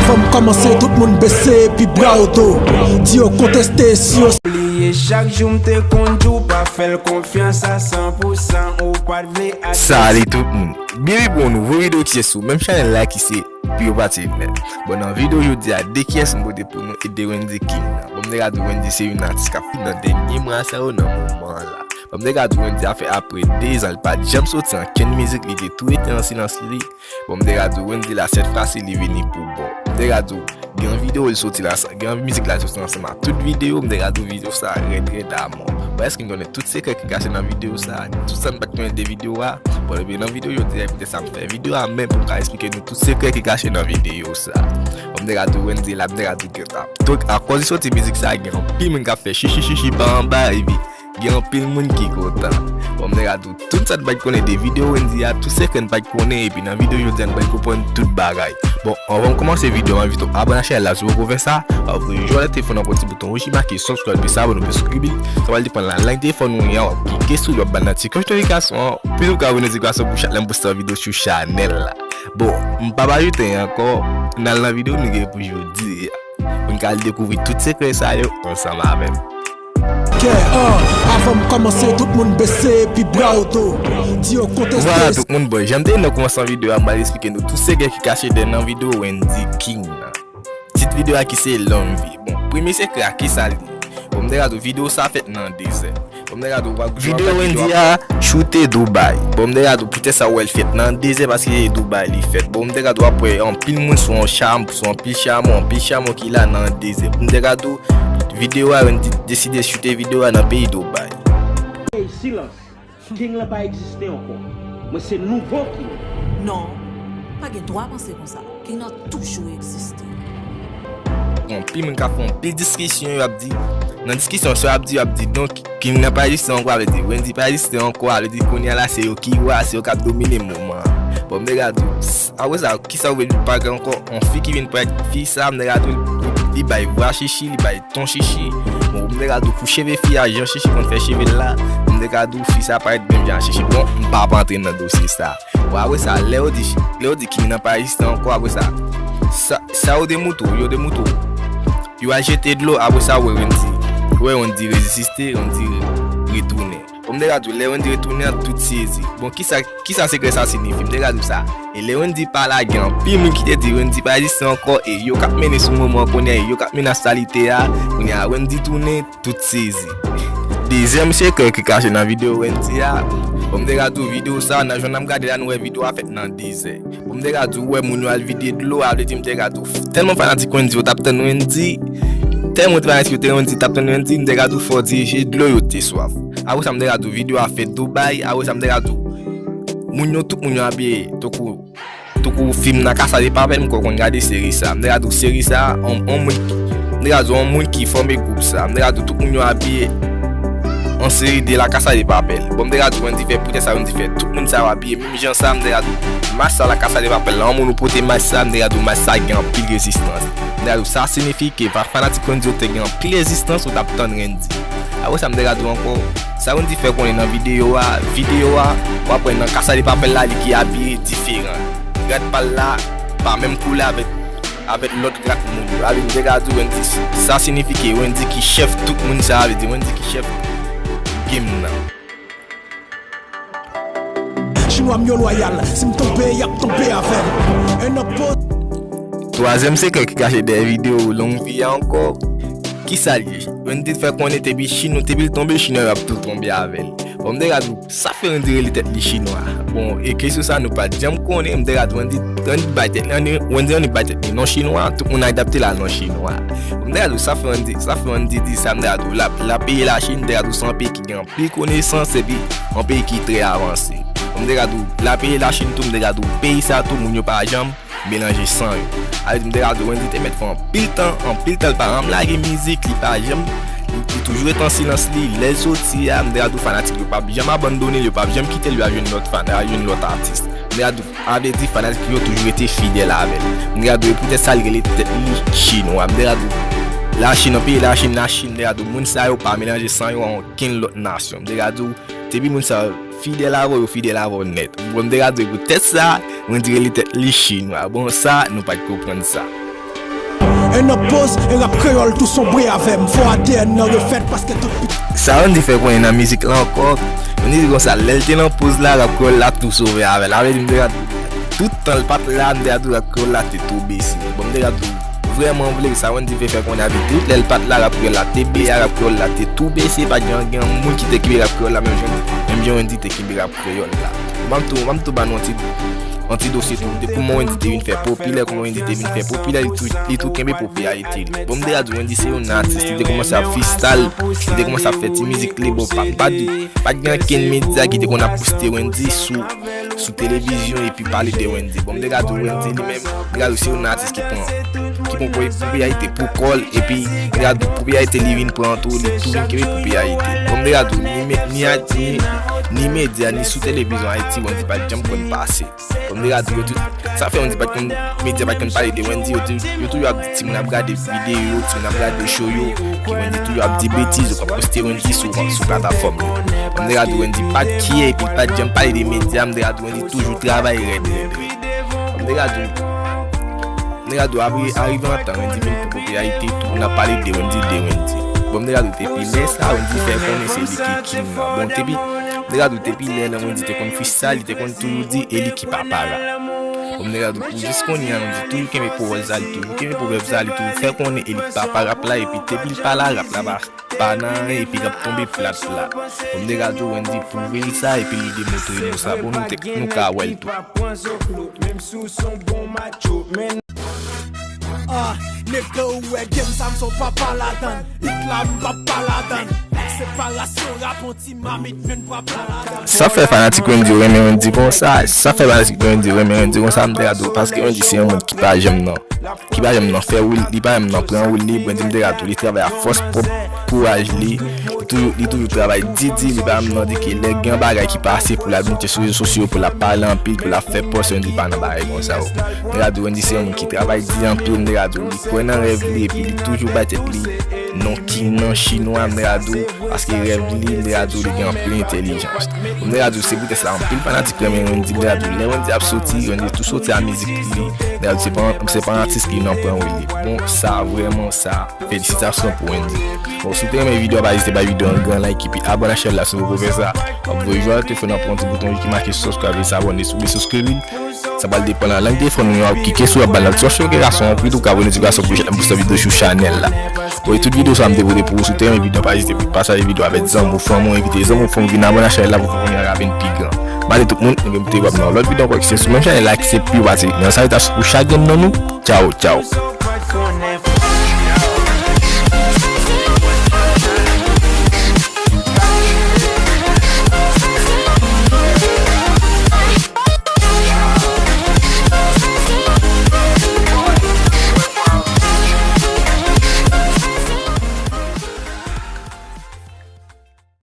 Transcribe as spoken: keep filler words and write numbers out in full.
Fò m kòmanse, tout moun bese epi bra w do. Di yo konteste si yo. Bliye chak jou m te konn di w pa fè l konfyans a san pou san, ou pa t vle atann. Salut tout moun. Byenvini pou yon nouvo videyo ki se sou menm chanèl la ki se Pure Party Net. Bon, nan videyo jodi a, de kiyès m pote pou nou e de Wendy King nan. Bon, m te ka di w Wendy se youn nan atis k ap fit nan dènye mwa sa yo nan moman an la. Bon, m te ka di w Wendy a fè apre de zan li pa t janm soti ankenn mizik, li te tou rete an silans li. Bon, m te ka di w Wendy la, sèt fwa si li vini pou bon. M te ka di w gen yon videyo li soti la, gen yon mizik la li soti ansanm ak tout videyo, m te ka di w videyo sa rèd rèd amò. Bon, èske n konnen tout sekrè ki kache nan videyo sa? Tout sa n pa t konnen de videyo a? Bon, ebyen nan videyo jodi a, poutèt sa m fè videyo a menm pou m ka esplike nou tout sekrè ki kache nan videyo sa. Bon, m te ka di w Wendy la, m te ka di w gentan. Donk, akoz li soti mizik sa, gen anpil moun k ap fè chichi chichi pa anba, epi gen anpil moun ki kontan. Bon, m te ka di w tout sa n pa t konnen de videyo Wendy a, tout sekrè n pa t konnen, epi nan videyo jodi a n pral konprann tout bagay. Bon, anvan m kòmanse videyo a, m envite w abòne ak chanèl la si w poko fè sa, w ap jwe lè telefòn nan pran ti bouton wouj ki make subscribe, epi sa abòne w plis kribil, sa pral depann nan lay telefòn ou ye a, w ap klike sou li, w ap ba l nan ti klòch notifikasyon an, plis ou ka jwenn notifikasyon pou chak lè m poste yon videyo sou chanèl la. Bon, m p ap ajoute anyen ankò, n al nan videyo nou gen pou jodi a. Pou n ka al dekouvri tout sekrè sa yo ansanm avè m. Kè an, avan m kòmanse, tout moun bese epi bra w do. Di yo konteste. Vwala tout moun, bon, jan m te di nan kòmansman videyo a, m pral esplike nou tout sekrè ki kache dèyè nan videyo Wendy King nan. Tit videyo a ki se Lonvi. Bon, premye sekrè a, kisa l ye? Bon, m te ka di w videyo sa fèt nan dezè. Bon, m te ka di w w ap jwe. Videyo Wendy a choute Dubai. Bon, m te ka di w poutèt sa w wè l fèt nan dezè, paske se Dubai li fèt. Bon, m te ka di w w ap wè anpil moun sou yon chamo, sou anpil chamo, anpil chamo ki la nan dezè. M te ka di w videyo a, Wendy deside choute videyo a nan peyi Dubai. Ey, silans! King lan pa egziste ankò. Mwen se nouvo King. Non, pa gen dwa panse konsa. King nan toujou egziste. Gen anpil moun k ap fè anpil diskisyon, yo ap di, nan diskisyon sa yo ap di, yo ap di, donk, King nan pa egziste ankò, a vle di, Wendy pa egziste ankò, a vle di, kounye a la, se yo ki wa, se yo k ap domine moman an. Bon, m te ka di w, apre sa, kisa w vle di pa gen ankò, yon fi ki vin parèt, fi sa, m te ka di w, li bay vwa chichi, li bay ton chichi. Bon, m te ka di w pou cheve fi a, jan chichi konn fè cheve l la, m te ka di w fi sa parèt menm jan chichi. Bon, m p ap antre nan dosye sa. Bon, apre sa, lè yo di, lè yo di King nan pa egziste ankò, apre sa, sa, sa yo demoute w, yo demoute w. Yo al jete dlo, apre sa, w wè Wendy, w wè Wendy rezisiste, Wendy retounen. Bon, m te ka di w, lè Wendy retounen an, tout sezi. Bon, kisa, kisa sekrè sa siyifi? M te ka di w sa. E lè Wendy pa la, gen anpil moun ki te di Wendy pa egziste ankò, e yo k ap mennen sou moman an kounye a, e yo k ap mennen aktyalite a, kounye a Wendy tounen, tout sezi. Dezyèm sekrè ki kache nan videyo Wendy a, bon, m te ka di w videyo sa, nan jan n ap gade la, nou wè videyo a fèt nan dezè. Bon, m te ka di w, wè moun yo al vide dlo, a vle di m te ka di w, tèlman fanatik Wendy yo t ap tann Wendy, tèlman fanatik yo te Wendy t ap tann Wendy, m te ka di w fò dirije dlo yo te swaf. Apre sa, m te ka di w videyo a fèt Dubai, apre sa, m te ka di w moun yo, tout moun yo abiye, tankou, tankou fim nan Casa de Papel, m kwè w konn gade seri sa. M te ka di w seri sa, on, on moun, m te ka di w on moun ki fòme gwoup sa. M te ka di w tout moun yo abiye an seri de La Casa de Papel. Bon, m te ka di w Wendy fè, poutèt sa Wendy fè tout moun sa yo abiye menm jan sa, m te ka di w match sa La Casa de Papel la, yon moun ou pote match sa, m te ka di w match sa gen anpil rezistans. M te ka di w sa siyifi ke pa fanatik Wendy yo te gen anpil rezistans, yo t ap tann Wendy. Apre sa, m te ka di w ankò, sa Wendy fè konnen nan videyo a, videyo a, w ap wè nan Casa de Papel la, li ki abiye diferan. Grad pa l la, pa menm koulè avèk, avèk lòt grad moun yo. A vle di, m te ka di w Wendy, sa siyifi ke Wendy ki chèf tout moun sa, a vle di Wendy ki chèf game nan. Chinwa m yo lwayal, si m tonbe, y ap tonbe avè m. And up. Twazyèm sekrè ki kache dèyè videyo Lonvi a ankò, kisa l ye? Wendy te fè konnen depi Chinwa, depi l tonbe, Chinwa yo ap tou tonbe avè l. Bon, m te ka di w, sa fè Wendy rele tèt li Chinwa? Bon, e kesyon sa nou pa t janm konnen, m te ka di w Wendy, Wendy bay tèt li, Wendy, Wendy bay tèt li non Chinwa, tout moun adapte l a non Chinwa. Bon, m te ka di w sa fè Wendy, sa fè Wendy di sa, m te ka di w l ap, l ap peye Lachin, m te ka di w se yon peyi ki gen anpil konesans epi yon peyi ki trè avanse. M te ka di w, l ap peye Lachin tou, m te ka di w peyi sa tou, moun yo pa janm melanje san yo. A vle di, m te ka di w Wendy te mèt fè anpil tan, anpil tan, l pa janm lage mizik, li pa janm, li, li toujou ret an silans li, lè l soti a, m te ka di w fanatik yo p ap janm abandone l, yo p ap janm kite l, yo al jwenn lòt fan, yo al jwenn lòt atis. M te ka di w, a vle di, fanatik yo toujou rete fidèl avè l. M te ka di w, e poutèt sa l rele tèt li Chinwa. M te ka di w, Lachin, nan peyi Lachin, Lachin, m te ka di w, moun sa yo pa melanje san yo a okenn lòt nasyon. M te ka di w, depi moun sa yo fidèl avè w, yo fidèl avè w nèt. Bon, m te ka di w, e poutèt sa, Wendy rele tèt li Chinwa. Bon, sa, nou pa t konprann sa. E nan poz, e rap kreyòl tou sonbre avè m. Fò A D N nan refèt paske tout pit. Sa Wendy fè konnen nan mizik la ankò. Wendy di konsa, lè l te nan poz la, rap kreyòl la tou sove avè l. Avè di m te rap tout tan l pa t la, m te ap di rap kreyòl la te tou bese. Bon, m te rap di vrèman vre sa Wendy fè fè konnen avè tout lè l pa t la, rap kreyòl la te bese, rap kreyòl la te tou bese, pa t gen, gen moun ki te kenbe rap kreyòl la menm jan, menm jan Wendy te kenbe rap kreyòl la. M ap tou, m ap tou ba nou yon ti, yon ti dosye tou de kouman Wendy te vin fè popilè, kouman Wendy te vin fè popilè, li tou, li tou kenbe popilarite li. Bon, m te ka di Wendy se yon atis, li te kòmanse ap freestyle, li te kòmanse ap fè ti mizik li, bon, pa, pa di, pa t gen ankenn medya ki te konn ap poste Wendy sou, sou televizyon epi pale de Wendy. Bon, m te ka di Wendy li menm, m te ka di se yon atis ki pran, ki pran popilarite pou kò l, epi m te ka di popilarite li vin pran tou, li tou vin kenbe popilarite. Bon, m te ka di ni, me- ni, ni, ni medya, ni sou televizyon Ayiti, Wendy pa t janm konn pase. Bon, m te ka di yo tout, sa fè Wendy pa t konn, medya pa t konn pale de Wendy, yo tou- yo toujou ap di timoun ap gade videyo, timoun ap gade show yo, ki Wendy toujou ap di betiz, yo pa poste Wendy sou, sou platafòm yo. Bon, m te ka di Wendy pa t kyè, epi pa t janm pale de medya, m te ka di Wendy toujou travay rèd, rèd, rèd. Bon, m te ka di, m te ka di apre, arive an tan, Wendy vin pran popilarite, tout moun ap pale de Wendy, de Wendy. Bon, m te ka di depi lè sa, Wendy fè konnen se li ki king nan. Bon, depi, m te ka di depi lè nan Wendy te konn freestyle, li te konn toujou di e li ki papa rap. Bon, m te ka di pou jis kounye a, Wendy toujou kenbe pawòl sa, li toujou kenbe pwovèb sa, li toujou fè konnen e li ki papa rap la, epi depi l pa la, rap la pa, pa nan anyen, epi l ap tonbe plat, plat. Bon, m te ka di Wendy pwouve l sa, epi li demontre nou sa. Bon, nou te, nou ka wè l tou. Ah, nèg ou wè game sa m son papa ladann. Hit la m papa ladann. Separasyon rap on ti mamit menm papa ladann. Sa fè fanatik Wendy renmen Wendy konsa. Sa fè fanatik Wendy renmen Wendy konsa, m te ka di w, paske Wendy se yon moun ki pa janm nan, ki pa janm nan fè woul, li pa janm nan pran woul li, Wendy m te ka di w, li travay ak fòs pwòp kouraj li, li toujou, li toujou travay di di, li pa janm nan di ke lè gen bagay ki pase pou l ap monte sou rezo sosyo, pou l ap pale anpil, pou l ap fè pòs, Wendy pa nan bagay konsa yo. M te ka di w, Wendy se yon moun ki travay di anpil, m te ka di w, li kwè nan rèv li, epi li toujou bay tèt li non king nan chinwa, m te ka di w, paske rèv li, m te ka di w, li gen anpil entèlijans. M te ka di w, se poutèt sa, anpil fanatik renmen Wendy, m te ka di w, lè Wendy ap soti, Wendy tou soti a mizik li, m te ka di w, se pa, se pa yon atis ki nan pran woul li. Bon, sa vrèman sa. Felisitasyon pou Wendy. Bon, si w te renmen videyo a, pa ezite bay videyo a yon gran like, epi abòne ak chanèl la si w poko fè sa. W ap voye jwa telefòn nan pran ti bouton ki make subscribe, e sa abòne sou li, subscribe li. Sa pral depann nan lang telefòn ou, w ap klike sou, w ap ba l notifikasyon, notifikasyon pou chak, pou chak videyo sou chanèl la. Bon, e tout videyo sa m te pote pou ou, si w te renmen videyo a, pa ezite pataje videyo avèk zanmi w, fanmi w, envite zanmi w, fanmi w vin abòne ak chanèl la pou fè konnen a ka vin pi gran. Mande tout moun, nou gen pou te wè nan lòt videyo ankò ki se sou menm chanèl la, ki se Pi Pati. Nan salutasyon pou chak grenn nan nou. Tchaw, tchaw.